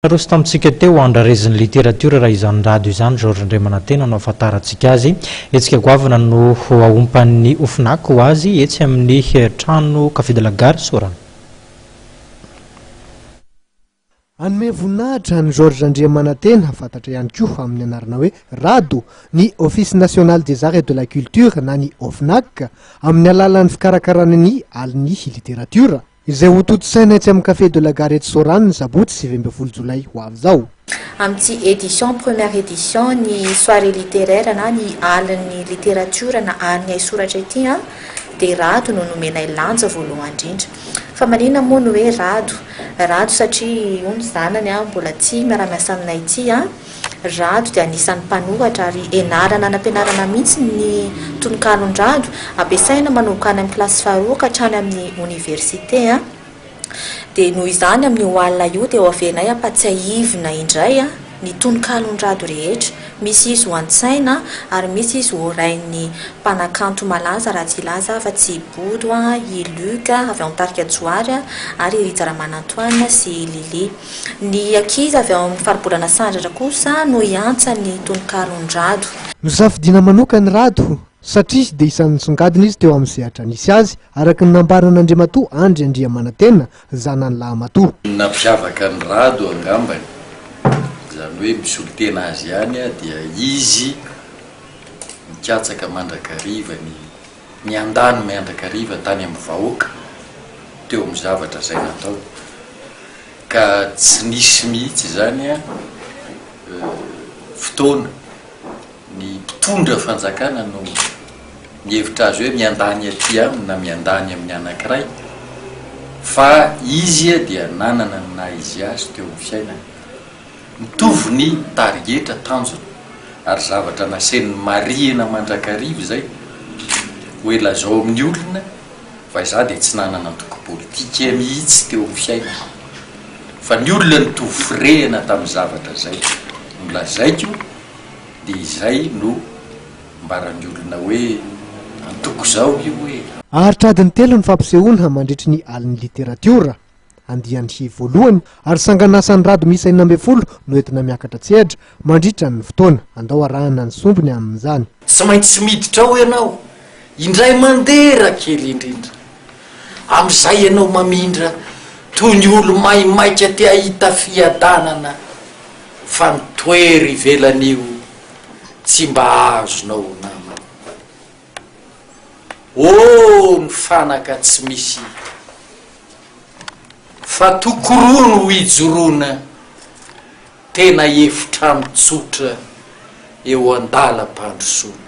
Roso tamintsika teo andrarezin'ny literatiora raha izany rado izany Georges Andriamanantena no ahafantarantsika azy. Hetsika goavana no ahompan'ny OFNAC ho azy etsy amin'ny trano Café de la Gare Soarano. Hanome voninahitra an'i Georges Andriamanantena, fantatra ihany koa amin'ny anarana hoe Rado, ny Office National des Arts et de la Culture na ny OFNAC, amin'ny alalan'ny fikarakarana ny Alin'ny Literatiora. Izay hotontosaina etsy amin'ny Café de la Gare etsy Soarano ny sabotsy 19 jolay ho avy izao. Amin'ity édition, première édition, ny soirée littéraire na ny alin'ny literatiora na alin'ny haisoratra ity dia Rado no nomenay lanja voalohany indrindra. Fa maninona moa no hoe Rado? Rado satria io ny zanany mbola tia miara-miasa aminay ity. Rado dia anisan'ny mpanoratra ary enarana nampianarana mihitsy ny tononkalon-dRado, ampiasaina manomboka any amin'ny kilasy faharoa ka hatrany amin'ny oniversite. Dia noho izany amin'io alina io dia ho avenay hampatsiahivina indray ny tononkalon-dRado rehetra. Misy izy ho an-tsaina ary misy izy ho rain'ny mpanakanto malaza raha tsy hilaza afa-tsy i Bodo, i Luc avy ao amin'ny tarika Johary ary i Rija Ramanantoanina sy i Lily. Ny ankizy avy ao amin'ny faribolana Sandratra kosa no hiantsa ny tononkalon-dRado. Nosafidiana manokana i Rado satria dia isan'ny nisongadina izy teo amin'ny sehatra nisy azy, araka ny nambaran'Andriamatoa Andry Andriamanantena, zanany lahimatoa. Ny nampiavaka an'i Rado angambany, izany hoe misolo tena azy ihany, dia izy nikatsaka mandrakariva ny niandany miandrakariva tany amin'ny vahoaka teo amin'ny zavatra izay nataony. Ka tsy nisy mihitsy izany fotoana ny mpitondra fanjakana no mihevitra azy hoe miandany aty aminy na miandany amin'ny anankiray fa izy dia nanana ny naha izy azy teo amin'ny fiainany. Mitovy ny tarigetra, tanjona, ary zavatra nasainy marihina mandrakariva izay hoe lazao amin'ny olona fa izaho dia tsy nanana antoko politika mihitsy teo amin'ny fiainako fa ny olona nitovy firehana tamin'ny zavatra izay nolazaiko dia izay no mbaran'ny olona hoe antoko izao io e. Haharitra adiny telo ny fampisehoana mandritry ny alin'ny literatiora. Andiany voalohany ary sangan'asan'ny rado miisa 16 no entina miakatra an-tsehatra mandritra ny fotoana. Andao arahana ny sombiny amin'izany. Tsy maintsy miditra ao ianao indray mandeha raha kely indrindra. Amin'izay ianao mamindra toy ny olo-maimaika te hahita fiadanana fa ny toera ivelan'io tsy mba azonao ho namana. Oh ny fanaka tsy misy fa tokoroa no ijoroana tena efitrano tsotra eo an-dalam-pandrosoana.